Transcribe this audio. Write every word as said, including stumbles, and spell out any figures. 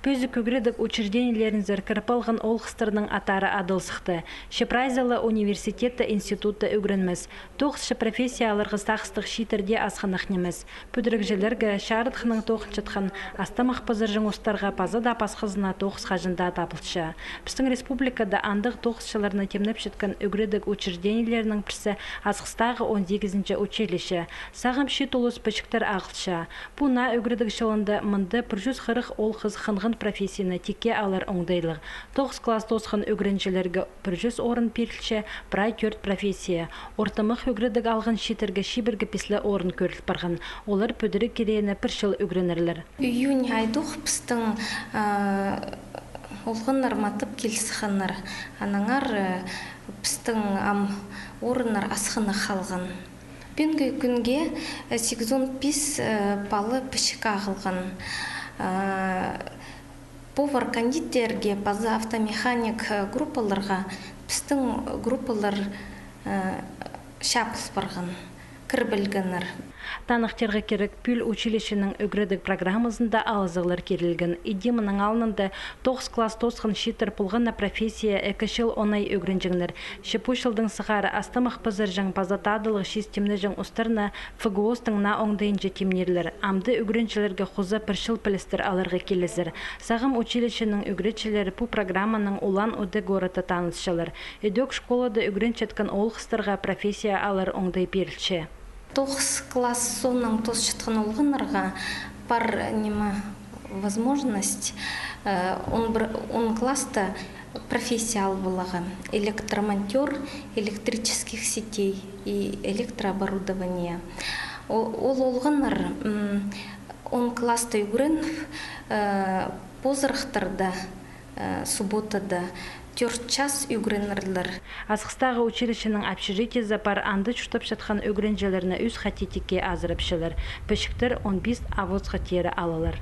Пӧзік ӱгредіг учреждениелерінзер кіріп алған оолғыстарның аттары адал сыхты. Че прайзы ла университетте, институтта ӱгренмес. Тоғысчы профессия аларға сағыстығ чииттерде асхынах нимес. Пӱдірігҷілерге, чарыдахнаң тоғынчатхан астамах пызырҷаң устарға паза даа пасхазына тоғыс хаҷан даа табылча. Пістің республикада андағ тоғысчыларны тимнепчеткен ӱгредіг учреждениелернің пірсі Асхыстағы он сигізінҷі училище. Сағам чиит улус пічіктер ағылча. Пу наа ӱгредіг чылында мында пір чӱс хырых оол-хыс хынған профессияны тикке алар оңдайлығ. Тоғыс класс тоосхан ӱгренҷілерге пір чӱс орын пирілче, прай тӧрт профессия. Ортымах ӱгредіг алған чииттерге чибіргі пис ле орын кӧріл парған. Олар пӱдіріг киреені пір чыл ӱгренерлер. Июнь айдох пістің, а, олғаннар матап кил сыхханнар. Аннаңар, э, пістің ам орыннар асхынах халған. Пӱӱнгі кӱнге, э, сигізон пис, э, пала пічік ағылған. А, повар-кондитерге паза автомеханик, э, группаларға пістің группалар, э, чабыл парған, кіріп алғаннар. Таныхтирға кирек, пӱӱл училищенің ӱгредіг программазында алызығлар кирілген. Иди мының алнында тоғыс класс тоосхан чииттер полған на профессия ікі чыл оңай ӱгренҷеңнер. Че пу чылдаң сығара астамах пызырҷаң паза тадылығ чиис тимнеҷең устарны ФГОС-тың наа оңдайынҷа тимнирлер. Амды ӱгренҷілерге хоза пір чыл пілістер аларға килізер. Сағам училищенің ӱгретчілері пу программанаң Улан-Удэ городта танысчалар. Ідӧк школада ӱгренчеткен оолғыстарға профессия алар оңдай пирілче. Тоғыс класс соонаң тоосчатхан олғаннарға пар ниме возможность, э, он пір, он класста профессия ал поларға. Электромонтёр электрических сетей и электрооборудования. О-, ол олғаннар, м, он класста ӱгреніп, э, позырахтарда, э, субботада тӧрт час ӱгренерлер. Асхыстағы училищенің общежитиезі пар, анда чуртапчатхан ӱгренҷілерні ӱс хати тикке азырапчалар. Пічіктер он пис-авотсха теере алалар.